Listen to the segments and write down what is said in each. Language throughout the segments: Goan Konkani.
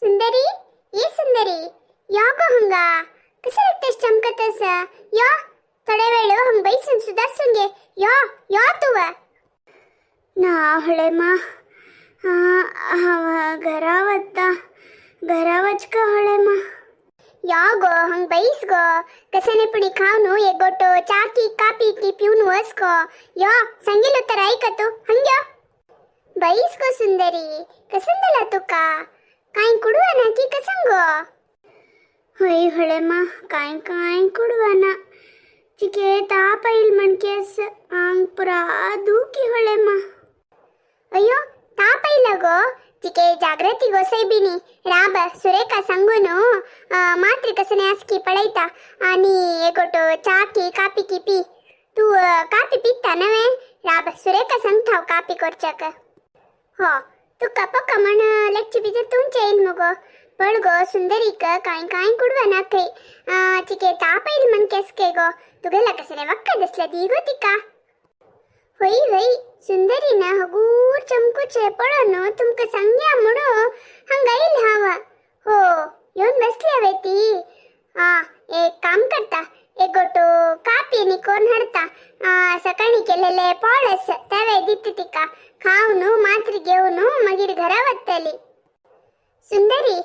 सुंदरी, ये सुंदरी, यो गो हंगा कसं लागतेस चमकतस. यो थोडे वेळ हंग बैसून सुधारसून घे. यो यो तुव ना ಹೊಳೆಮ್ಮ, हांव घरा वता. घरा वचका ಹೊಳೆಮ್ಮ. यो गो हंग बैस गो. कसने पुणी खावनु एक गोटो चाकी कापी टी पिऊन वस गो. यो सांगेल तर ऐका तू हंग यो बैस गो. सुंदरी, कसं झाला तुका? काय कुडवा ना की कसं गो? होय ಹೊಳೆಮ್ಮ, काय काय कुडवाना. चिके ताप येईल म्हणकेस आंग पुरा दुखी ಹೊಳೆಮ್ಮ. अय्यो, ताप आयला गो? तिके जागृती गोसाईबिनी राब सुरेखा सांगून मात्र कसने आसकी पळयता आणि एकोटो चाकी कापी की पी. तू कापी पिता नवे? राब सुरेखा सांगता कापी करच्याक. हो, तुका पक्का म्हण लेक्ची बिजर तुमचे येईल मगो. पण गो सुंदरीक काय काय कुडवा ना खंय. तिके ताप येईल म्हण केसके गो. तुगेला कसने वक्का दिसला दी गो तिका. होई होई, सुंदरी ना हगूर चमकूचे पळोन तुमका सांग्या म्हणून हंगा येईल हावा. हो, येऊन बसली हवे ती. हा, एक काम करता, एक गोटो कापी आणि कोण हाडता. सकाळी केलेले पॉळस तेवे दित तिका. खावन मात्र घेऊन मागीर घरा वतली. सुंदरी,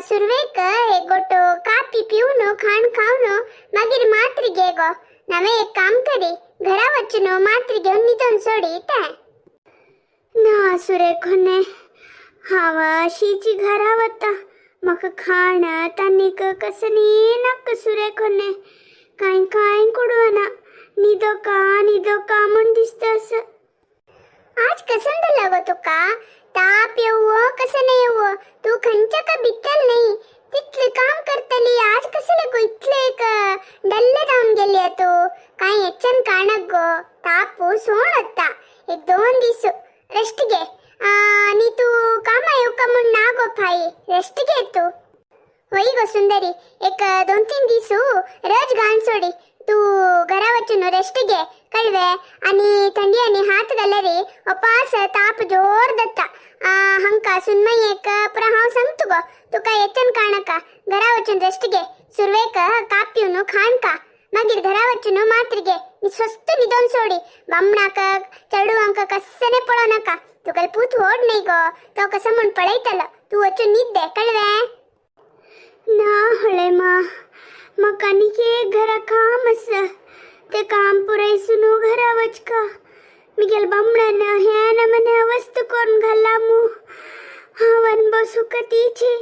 सुरवेक एक गोटो कापी पिवन खाण खावन मागीर मात्र घे गो. नवे एक काम करी, घरा वचून मात्र घेऊन निदून सोडी ते. ना सुरेखोने, हांव अशीची घरा वता. म्हाका खाण तानीक कसनी नाका सुरेखोने. काय काय कुडवना. निदो का निदो का म्हण दिसता असं. आज कसं झालं गो तुका? ताप येवो कसं नाही येवो, तू खंयच्या का भितर नाही तितले काम करतली. आज कसं गो इतले एक डल्ले जाऊन गेली तू? काय हेच्यान काणक गो ताप सोण होता. एक दोन दीस रेस्ट घे आणि तू कामा येऊ का म्हण ना गो फाई. रेस्ट घे तू. होई गो सुंदरी, एक दोन तीन दिवस रज घाण सोडी. तू घरा वचून रेस्ट घे, कळवे? आणि थंडी आणि हात घालरी अपास ताप जोर दत्ता. हंका सुनमई एक पुरा हांव सांगतो गो तुका. येचन काणका, घरा वचून रेस्ट घे. सुरवेक काप पिवन खाण का, मागीर घरा वचून मात्र घे. स्वस्त निदोन सोडी. बामणाक चेडवांक कसने पळो नाका. तुका पूत होड नाही गो, तो कसं म्हण पळयतलो. तू वचून न्हीद दे, कळवे? ना ಹೊಳೆಮ್ಮ, म्हाका आनीक एक घरा काम आसा. ते काम पुरायसून घरा वचका. मिगेल बामणान हें ना मने वस्तू करून घाला मू. हांवन बसूक तीची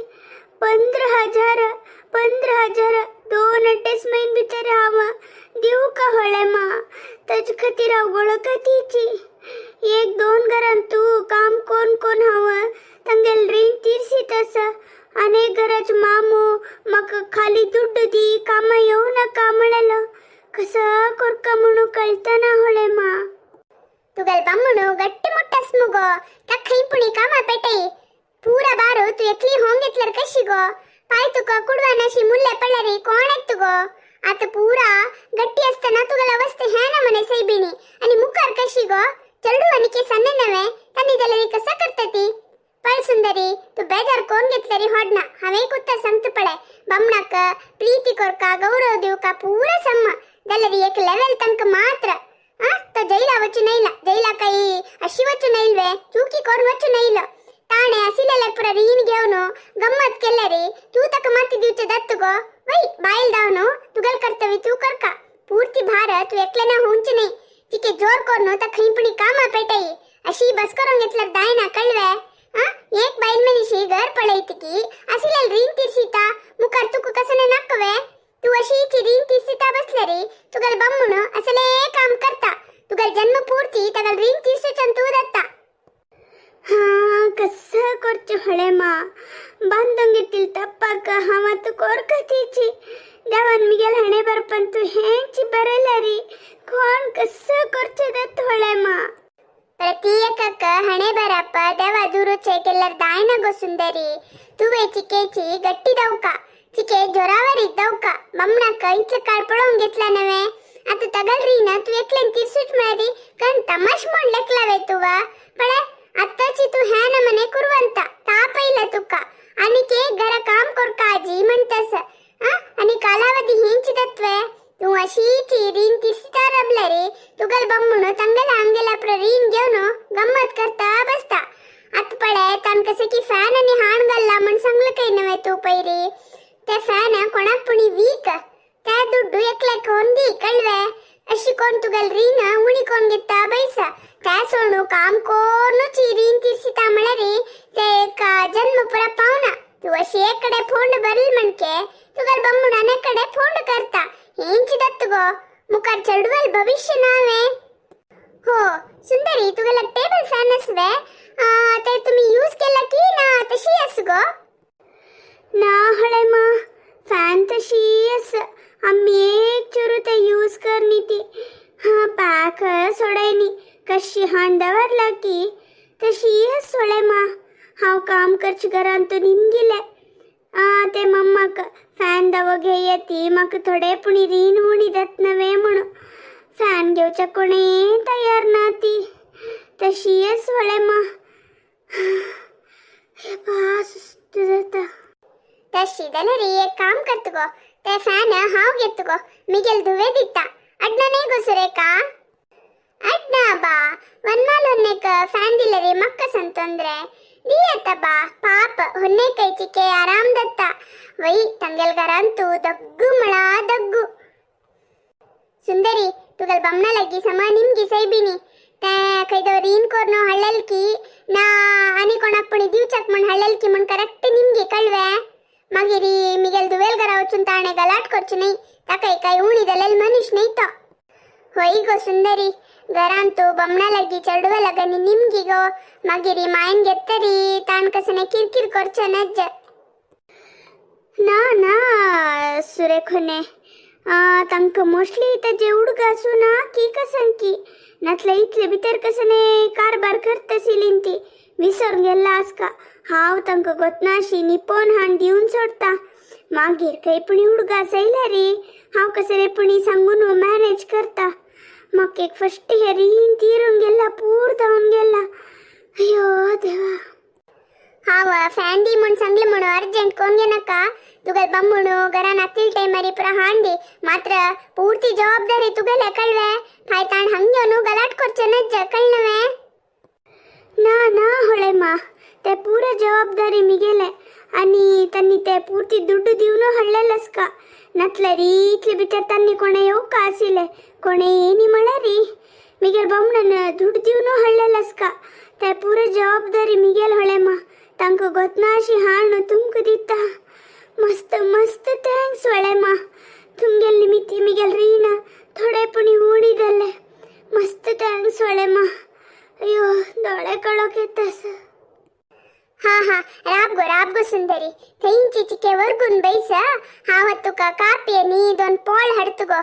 15,000, 15,000 दोन अड्डेच म्हयने भितर हांव दिवं का ಹೊಳೆಮ್ಮ? ताजे खातीर हांव गोळका तीची. एक दोन घरान तूं काम कोण कोण हांव तांगेल रीण तिरसीत आसा. आनी एक घराचो मामू म्हाका खाली दुड्ड दी, कामां येवं नाका म्हणलो. कसं करका म्हणून कळतना ಹೊಳೆಮ್ಮ. तुगल बामणू गट्टी मुट्टस मुगो. त्या खंय पुणी कामा पेटई पूरा बारो. तू एकली होंग घेतल्यार कशी गो पाय? तुका कुडवानाशी मुल्ले पडल्यारी कोण येत तुगो? आता पूरा गट्टी असताना तुगल अवस्थे ह्या ना म्हणे सैबिणी आणि मुखार कशी गो? चेडू आणि केस सन्ने नव्हे त्यांनी जाल्यार कसं करता ती? पळ सुंदरी, तू बेजार कोण घेतल्यारी होडना. हांवें एक उत्तर सांगता पळय. बामणाक प्रीती कोरका, गौरव दिवका पूरा सम्म जाल्यार एक लेवल तंक मात्र. ಆ तो जैला वचू नैला. जैला काही अशी वचू नैल्वे, चुकी कोण वचू नैल. ताणे असिलेले पुरा रीण घेऊन गम्मत केल्यारी तू तक माती दिवचे दत्त गो. वै बायल दावನು तुगल कर्तव्य तू करका. पूर्ತಿ भार तू एकलेना होऊंचे नाही. तिके जोर कोरनो त खैपणी कामा पेटई. अशी बस करून घेतल्यार दायना, कळवे? ಆ एक बायल मनीषी घर पळयती की असिलेल रीण तीर्सिता मुखार तुका कसने नाकवे? तू अशीची रीण तीर्सिता बसल्यारी तुगल बम्मुण असले काम करता. तुगल जन्म पूर्ती तगल रीण तीर्सुचन तू दत्ता. हा, कसं करचें ಹೊಳೆಮ್ಮ? बांदोंगेतील तप्पाक हांव आतां कोरका तीची. देवान मिगेल हाणें बरपान तूं हेंच बरयल्यारी कोण कसं करचें दत्त ಹೊಳೆಮ್ಮ. ಪ್ರತಿಯೊಕ್ಕಕ್ಕ ಹಣೆ ಬರಪ್ಪ ದೇವ ದೂರುಚೆ ಕೆಲ್ಲರ್ ದಾಯನ ಗೋ ಸುಂದರಿ. ತುವೆ ಚಿಕೆಚಿ ಗಟ್ಟಿ ದೌಕ, ಚಿಕೆ ಜೊರಾವರಿ ದೌಕ. ಬಮ್ಮಣಕ ಇತ್ಲ ಕಾಳ್ ಪೊಳೋಂಗ್ घेतला नव्हे. आता तगल रीन तू एकलेन तिरसूच मिळाली कण तमाश म्हण लेकलावे तुवा. पळे, आत्ताची तू ह्या ना मने कुरवंता. ताप येईल तुका. आणि के घरा काम कर काजी म्हणतस. हा आणि कालावधी हेंची तत्वे तू अशीची रीन तिरसिता रबले रे. तुगल बम्मुणू ತಂಗಲ ಅಂಗೆಲ ಪ್ರ ರೀನ್ घेऊन गम्मत करता बसता. आत पळे तान कसे की फॅन आणि हाण घालला म्हण सांगलं काही नव्हे तू पैरी. ते फॅन कोणाक पुणी वीक, त्या दुड्डू एकले कोण दी कळवे. अशी कोण तुगल रीन उणी कोण घेता बैसा. त्या सोडू काम कोणूची रीन तिरसिता म्हळे ते एक जन्म पुरा पावना. तू अशी एकडे फोंड बरल म्हणके तुगल बम्मुण अनेकडे फोंड करता. हेंची दत्तगो मुखार चढवल भविष्य नावे. हो सुंदरी, तुगेला टेबल फॅन असवे ते तुम्ही यूज केला की ना तशी अस गो? ना हळे मा, फॅन तशी अस. आम्ही एक चुरू ते यूज करनी ती. हा पॅक सोडायनी कशी हाण दवरला की तशी सोळे मा. हांव काम करचे घरान तूं निमगिले ते मम्माक फॅन दवो घेय ती म्हाका थोडे पुणी रीण उणी जात नव्हे म्हणून फॅन घेवच्या कोणे तयार ना ती. तशीच वळे मा. सुस्त जाता. तशी जाल्यार एक काम करत गो, ते फॅन हांव घेत गो, मिगेल धुवे दिता. अड्ना नाही गो सुरेखा? ಅಡ್ನಾ ಬಾ, ವನ್ಮಾಲ್ ಹೊನ್ನೆಕ ಫ್ಯಾನ್ ದಿಲ್ಲರಿ ಮಕ್ಕ ಸಂತೊಂದ್ರೆ ದಿಯತ್ತ ಬಾ. ಪಾಪ ಹೊನ್ನೆ ಕೈ ಚಿಕ್ಕೆ ಆರಾಮ್ ದತ್ತ. ವೈ ತಂಗೆಲ್ ಗರಂತೂ ದಗ್ಗು ಮಳ ದಗ್ಗು. ಸುಂದರಿ, ತುಗಲ್ ಬಮ್ನ ಲಗ್ಗಿ ಸಮ ನಿಮ್ಗಿ ಸೈಬಿನಿ. ते खंय रीन कोरनो हळ्ळेल की ना आनी कोणाक पुणी दिवचाक म्हण हळ्ळेल की म्हण करेक्ट निमगी कळवे. मागीर मिगेल दुवेल घरा वचून ताणे गलाट करचो न्हय. ताका काय उणी जालेल मनीस न्हय तो. होय गो सुंदरी, घरांतू बमणा लागी चेडवा लागनी निमगी गो. मागीर मायन घेतरी ताण कसने किरकिर करचो नज्ज. ना ना सुरेखोने, तांकां मोस्टली ताजे उडग आसूं ना की कसं की नातले इतले भितर कसने कारबार करता ती विसरून गेल्ला आसका. हांव तांकां गोतनाशी निपोवन हाण दिवन सोडता. मागीर खंय पुणी उडगास आयल्यार रे हांव कसं रे पुणी सांगून मॅनेज करता. म्हाका एक फस्ट हे रीण तिरून गेला, पूर जावन गेला. अयो देवा. हांव फ्यान दी म्हूण सांगलें म्हणून अर्जंट कोण घेनाका. तुगेल बम्मुणू घरान आतील टायमारी पुरा हांडी मात्र पूर्ती जबाबदारी तुगेले कळवे. फाय ताण हंग घेवन गलाट करचें नज्ज, कळ्ळें? ना ना होळे मा, ते पूरा जबाबदारी मिगेले आणि त्यांनी ते पूर्ती दुड्ಡು दिवन हळ्ळेलस्का. नतल्यार इतले भितर तांणी कोणे येवका आशिल्ले कोणे येनी म्हळ्यार मिगेल बमणान दुड्ಡು दिवन हळ्ळेलस्का. ते पूरा जबाबदारी मिगेल होळे मा. तांकां गोतनाशी हाण तुमकां दिता. मस्त मस्त thanks होळे मा. तुमगेल निमित्ती मिगेल रीण थोडे पुणी उणी जाले. मस्त thanks होळे मा. अयो, दोळे कळोक येतास. हा हा, राब गो राब गो सुंदरी, थंयची चिके वर्गून बैस. हांव तुका कापी आनी दोन पोळ हाडत गो.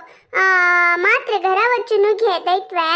मात्र घरा वचून घे दैत्वे.